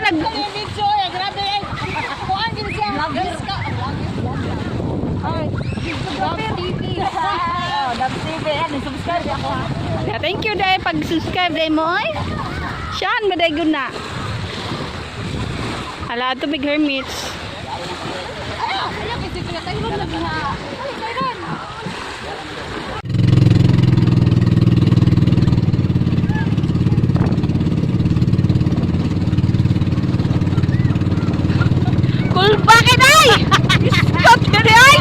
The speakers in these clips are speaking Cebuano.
nag Video eh, grabe eh. Kuan gid siya. Vlogger ka. Ay, Love TV. Oh, Love TV. Ano, subscribe ako ha. Yeah, thank you dahil pag-subscribe dahil mo oy. Siyan ba dahil na? Hala, tubig hermits. Ayaw, ayaw kasi kaya tayo lang ha. Ay, kailan. Kulba ka day! Stop diri ay!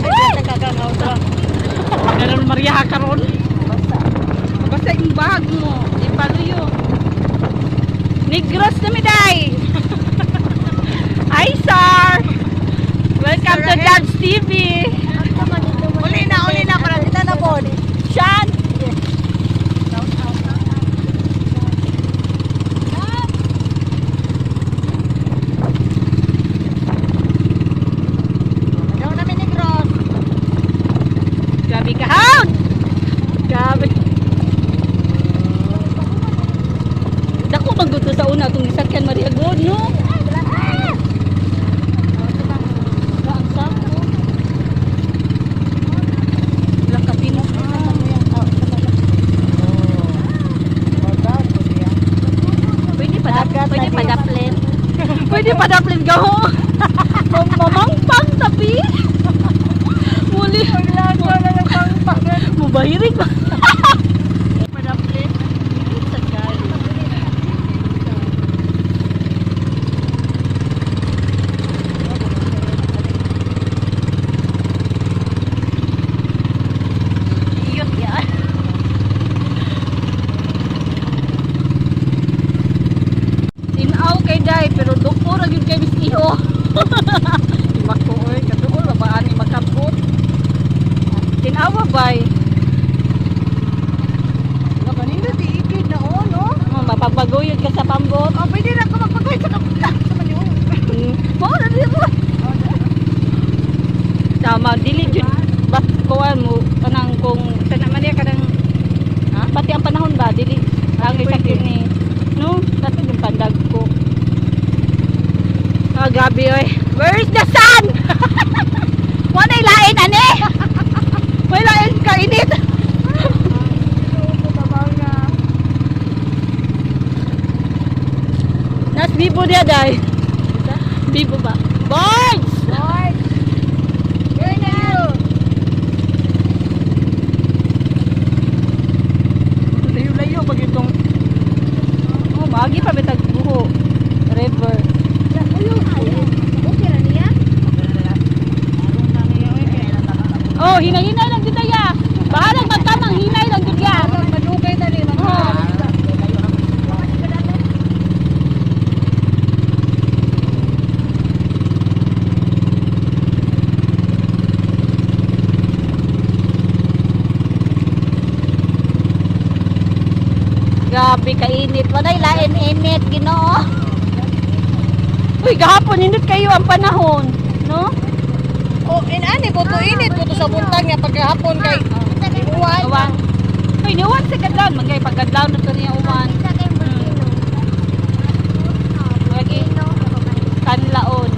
Ay, nagkaganaw to. Ganun Maria karon. Basta yung bag mo, ipaluyo. Negros na mi day. Hi sir. Welcome to Judge TV. Uli na para kita na po. Sean. Daw na Negros. Grabe ka, hound! Grabe. Dako maguto sa una itong isakyan Maria God, no? Wala ka pino. Pwede pa Dagat pwede na pa din. daplin. Pwede pa daplin gaho. Mamangpang tapi. Muli. Paglago na lang pang Mubahirig ba? Padaplin. Sa gali. Iyot yan. Tinaw kay Day, pero duko ra gyud kay Miss Iho. Imako oy, kaduol ba ba ani makabot? Tinawa bay. Kanina di ikid na oh, no? Oh, mapagpaguyod ka sa pambot. Oh, pwede na ako magpagay sa kapla. Sa man yun. Mao na di mo. Tama, dili jud ba kuan mo kanang kung tanan man niya kanang Ha? pati ang panahon ba dili ang Pwede. isakyan ni no kato yung pandag ko. Ah, gabi oy. Where is the sun? Wala lain ani. Wala lain kainit. Nas bibo dia day. Bibo ba? Birds! Lord! Where na you? Layo-layo pag itong. Oh, maagi pa bitag buho. River. Okay na niya? Oh, hinay-hinay lang dito ya. Bahalang magkamang hinay lang dito ya. Madugay na ni. Oh. Grabe kainit. Walay lain init Ginoo. Uy, gahapon init kayo ang panahon, no? Oh, inani ko to init ko to sa buntag nga pagkahapon kay uwan. Uwan. Uy, niuwan sa kadlaw, magay pagkadlaw na to niya uwan. Lagi kanlaon.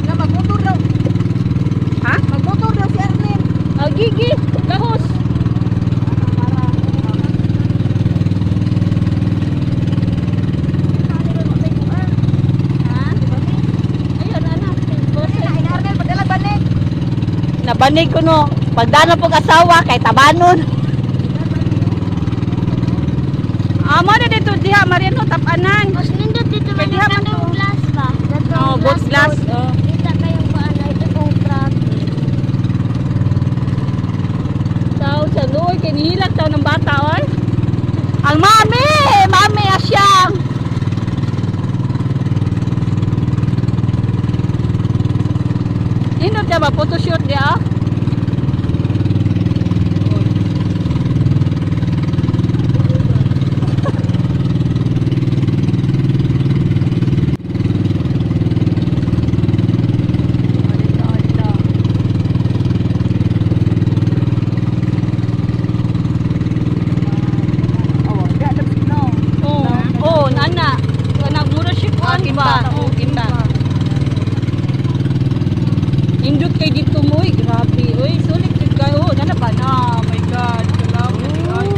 Na magmotor daw. Ha? Magmotor daw si Arlene. Agigi, gahos. Ha? Ayun, anak. Arlene padala banig. Nabanig ko no. Pagdana pog asawa kay tabanon. Amo na dito diha Mariano tapanan. Mas nindot dito Pwede man haman to. katong glass ba? Katong Oh, both glass. Oh. Kita kayong paano ito kong truck. Tao sa luoy kay nihilak tao ng bata oy. Ang mami, mami asyang. Nindot ka ba photoshoot di ah? Uy, grabe. Uy, sulit jud kayo. Oh, nana ba na? Oh my God. Salamat. Ay.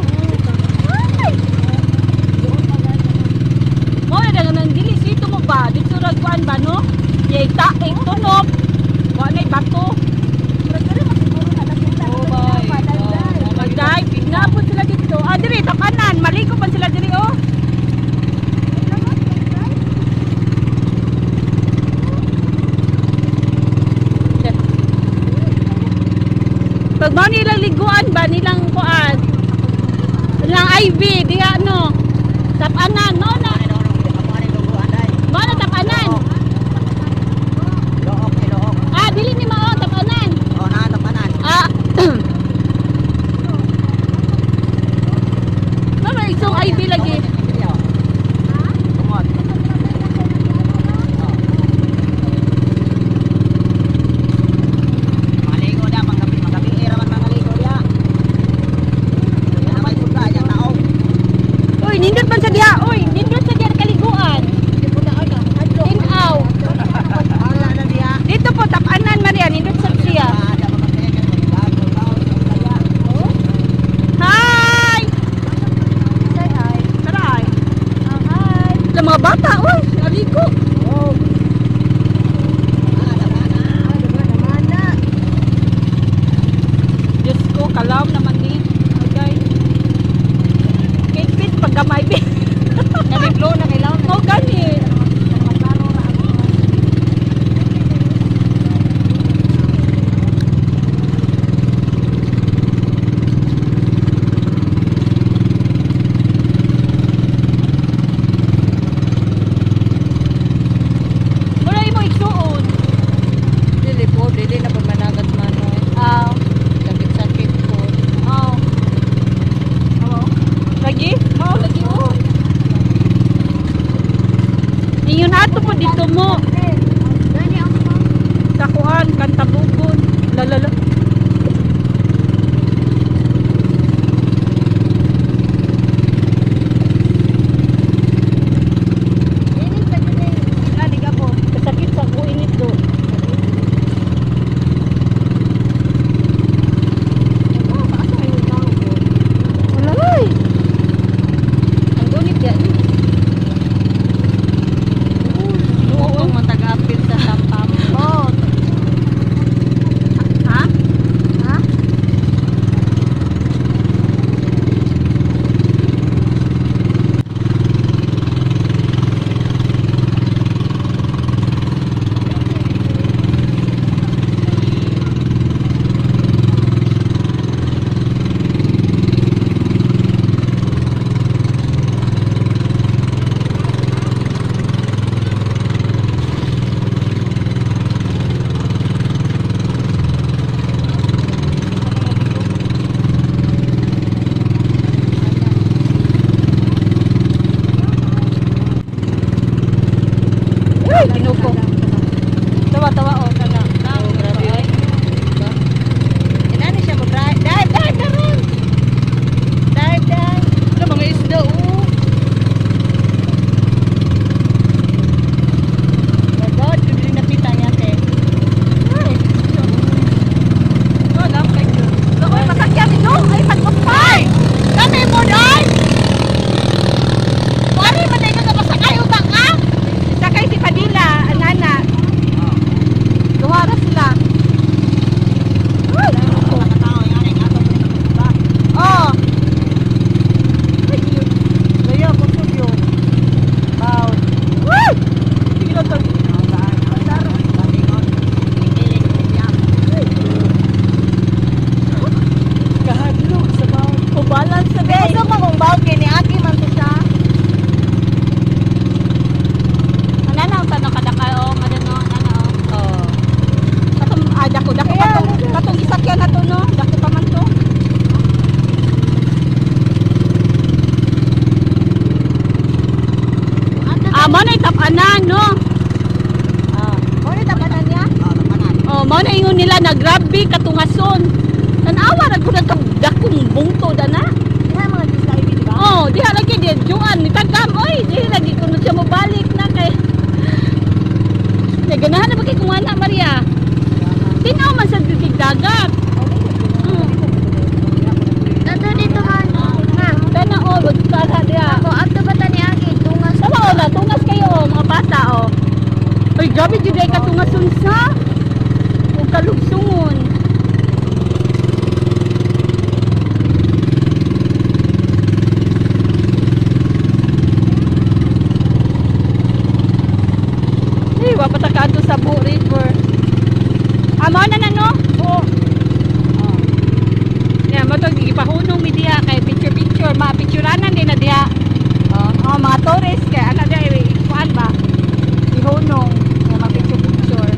Mo na nang dili sito mo ba? Dito ra kuan ba no? Yay ta ing tunop. Wa nay bato. Pero dili masiguro na nakita. Oh my God. Mag-dive. Naapod sila dito. Ah, diri tapanan. Maligo pa sila diri oh. Pag mao nilang liguan ba nilang kuan? Nilang IV diha no. Tapanan no na. Mao na tapanan. Look, look. Ah, dili ni mao tapanan. Oh, na tapanan. Ah. Mama, isong IV lagi. Tumot. Maligo da panggabi, magabi era man mga ligo dia. Yan naman pudla yang tao. Uy, nindot man sa diha. Uy, nindot sa diha kaliguan. Tinaw. Wala na diha. Dito po tapanan Maria, nindot sa siya. Ada pa Hi! Say hi. Tara ay. Ah, hi. Sa mga bata, uy, aligo. Ah, naman na. Diyos ko, kalam naman din. Okay. Kate pagkamay bi. Nabiglo na kay Laon. Mo gani. Wala imo igsuon. Dili po, dili na po managat manoy. Ah, Sakit-sakit po. oh. Lagi? Mao lagi oh. Ingon ato po dito mo. Gani ang Sa kuan, kantabugon. Lalala. Init sa gini. Lali ka po. Kasakit sa ko init do. Wala ay. Ang dunit ya ni. Oo, ang matag-apil sa tampam. Oh. Ha? Ha? Ay, ginuko. Tawa tawa oh kana. Oh, grabe ay. Inani siya mo dive, dive, dive karon. Dive, dive. Ano mga isda oh. My God, dili nakita niya te. Ay. Oh, lang thank you. Oy, masakyan ito. Ay, pagpapay. Kami mo dai. Wari man dai ka masakay utang ka. Sakay si Padilla, anana. Duha ra sila. Ay, ginuko. Oh. Ay, cute. Laya kusog yun. Bow. Uy! Sige lang to. Kahadlok sa bow. O balance na Kaya guys. sa kung bow kay ni Aki man to siya. Anana ang tanong kadaka o madano anana o. Oh. Katong ah, dako dako pa tong katong gisakyan na to no. Dako pa man to. Ah, mo na tap-anan no. Ah. Mo ni tapanan niya? Oh, mo na ingon nila na grabe katungason. Tanawa ra gud ang dakong bungtod ana. Diha mga display di ba? Oh, diha lagi di juan ni tagam oy, diha lagi kuno siya mobalik na kay. Naganahan na ba kay kung ana Maria? Tinaw man sa dagat. Dato dito man. Ma. Kana oh, para diha. Ako ato ba tani agi tungas. Sama oh, na tungas kayo oh, mga bata oh. Uy, grabe jud ay katungas unsa. Ug kalugsungon. Ay, wa pa ta kaadto sa Buo River. Amo na na no? Buo. Oh. Yeah, mo to gipahunong mi diha kay picture picture, ma picturanan din na diha. Oh, mga tourist kay ana diha eh, kuan ba? Ihunong kay ma picture picture.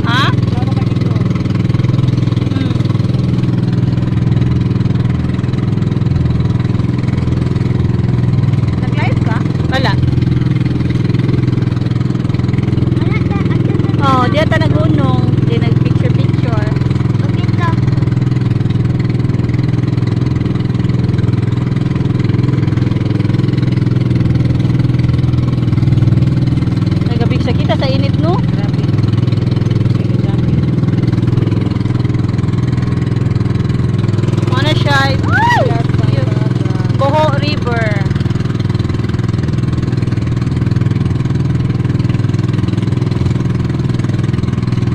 Ha? Nag-live ka? Wala. Ana ta ato ta. Oh, diha ta naghunong, di nag picture picture. Okay ta. Nagabig siya kita sa init no. Grabe. Mo na siya. Ay! Boho River.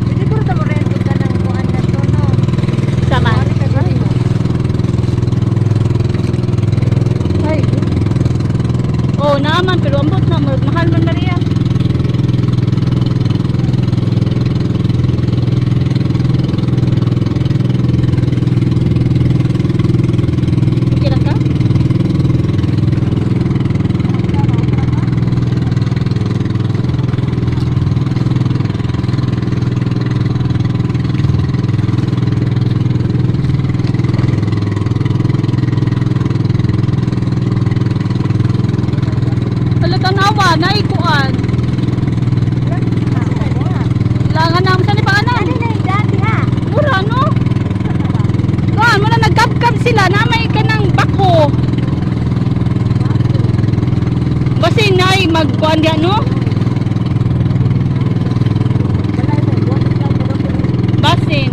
Pwede ko rin mo rin ka ng kuan na to, no? Sama. Ano ka gani mo? Ay. Oh, naman pero ambot na mahal man Maria. Okay lang ka? Hala, tanawa, naikuan. Kailangan namin sa paanan. Ano na yung dati ha? Mura, no? Kuan, mura nagkabkab sila na may kanang bako. Basi nay magkuan diya, no? Basin.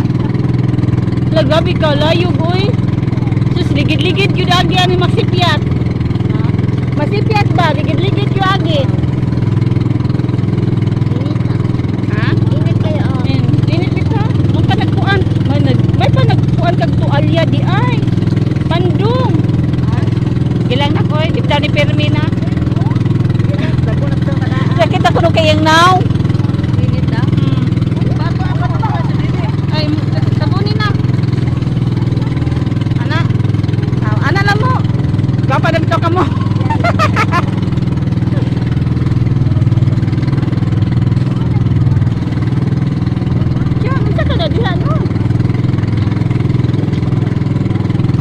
Hala, grabe ka, layo, boy. Sus, ligid-ligid yun agi ani masipyat. Masipyat ba? Ligid-ligid yun agi. Init ta. Ha? Init kayo oh. Ayun, Init kita. Ang panagpuan. May panagpuan kag tualya di ay. Pandong. Gilang na koy, di ni Permina. Sakit ako no kayang now. Init na? Ay, sabunin na. Ana. Ah, ana lang mo. Gapa na bitaw ka mo. Siya, unsa ka na diha no?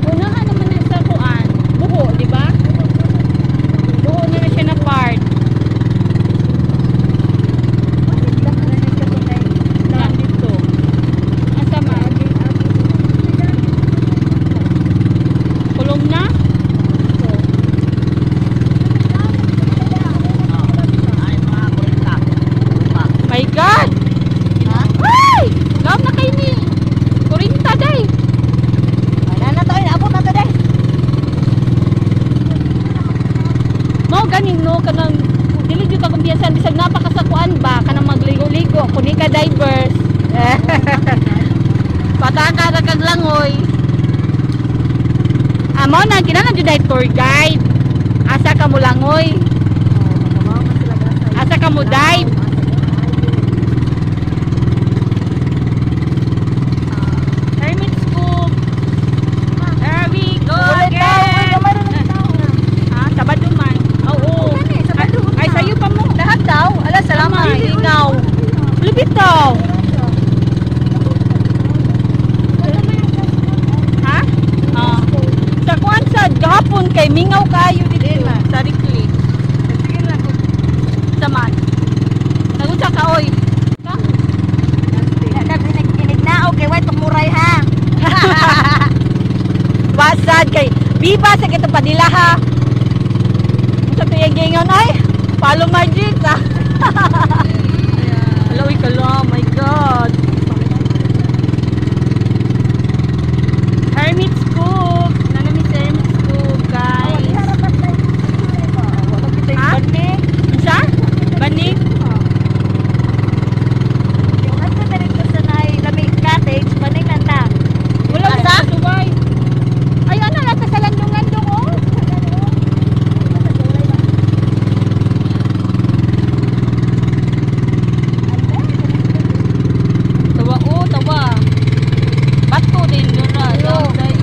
Unahan naman na sa kuan. Buho, di ba? Buho na na siya na part. Na dito. Asa man? Kulong na? Ay, mga 40. Pa. My God! Ay! Gawin na kayo ni. 40 day. Wala na to, abot na to, day. Mao ganing no kanang dili jud ka kumpiyansa bisag napakasakuan ba kanang magligo-ligo kuni ka divers. Pataka ra kag langoy. Amo na kinahanglan jud ay tour guide. Asa ka mo langoy? Asa ka mo dive? Hermit Scoop. There we go again. Ah, Sabado man. Oo. Ay, sayo pa mo. Lahat daw. Ala, salamat. Tama, Ingaw. Bitaw. Ha? Ah. Sa kuan sa gahapon kay mingaw kayo dito sa Rikli. Sige lang. Sa man. Nagunsa ka oy. Ka? Inignaog kay way tumuray ha. Wasad kay biba sa kitong padila ha. Sa tuyang gingon ay follow my jeans ah. Hello, uy, kala, oh my God. Hermit's Cove. Nanami sa Hermit's Cove, guys. Ha? Unsa? Banig? Yung ato na rin ko sa nay lamig cottage, panay man ta. Wala sa subay. Ay, ano, nasa sa landong-landong, oh. Tawa, oh, tawa. Bato din doon na. Down tayo.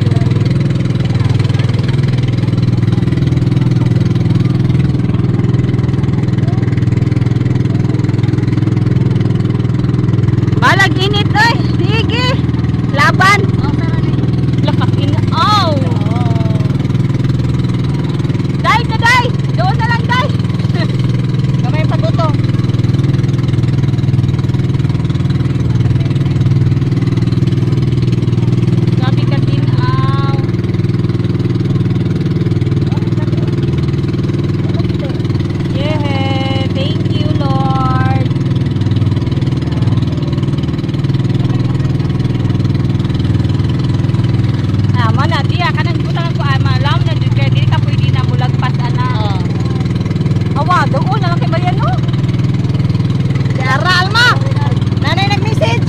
Balag init oy. Sige. Laban. Lakak ina. Oh. Day ka day. Doon na lang day. Gamay pagutong. Grabe ka tinaw. Yeah, thank you Lord. Ah, mo na diya kanang butang ko ay malam na jud kay dili ka pwede na mulagpas ana. Awa, doon na lang kay Mariano. Yara Alma. Nanay nag-message.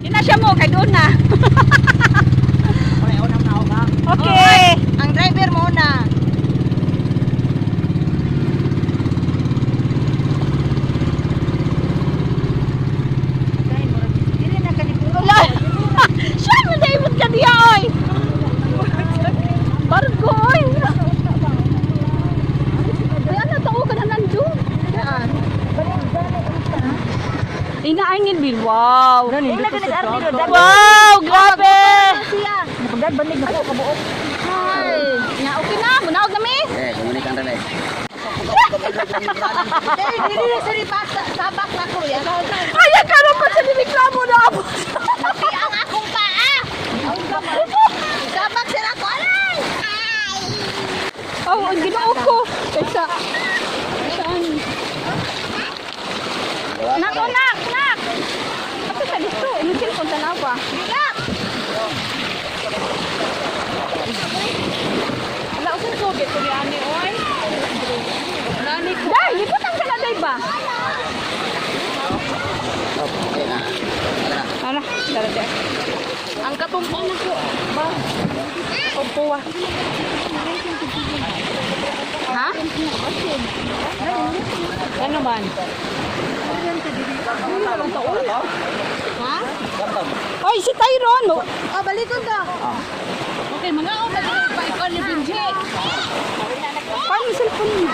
Ina siya mo kay doon na. Wala unang naog ha. Okay. Ang driver mo na. Dili na kanibuo. Wala. Siya mo na imot ka diya oy. Bargo oy. Ay ano tao ka na nandun? Inaangin bil. Wow. Dili na kani sa Armino. Wow, grabe. Siya. Napagdad na ko kabuok. Ay, nga okay na, munaog na mi. Eh, kumunik ang relay. Dili dili na suri pa sabak na ko ya. Ay, karon pa sa reklamo na ako. Ang akong paa. Sabak sila ko alay. Oh, ang Ginoo ko. Kaysa saan? Nak, oh, nak, nak. Asa sa dito? Imong cellphone tanawa. Wala usang tubig ko ni ani oy. Nani ko. Day, liputan ka na day ba? Okay na. Tara. Ara, dara day. Ang katumpo na ko. Ba. Tumpuwa. Ha? Ano man? Ha? Oy, si Tyron. mo. Oh, balikon ka. Okay, mga o balik pa ikaw ni Benji. Paano yung cellphone mo?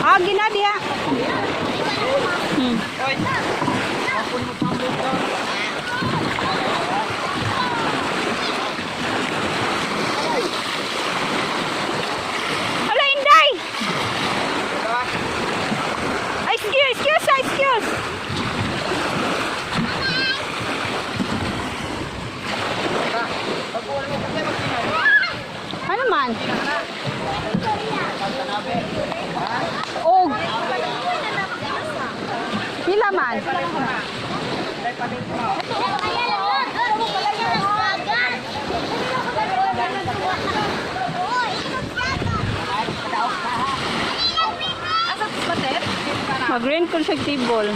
Ah, ginadi ha. Hala, Inday! Ay, excuse, excuse, ah, excuse. Ano man? Og. Pila man? Asa ba Mag-rent ko siya table.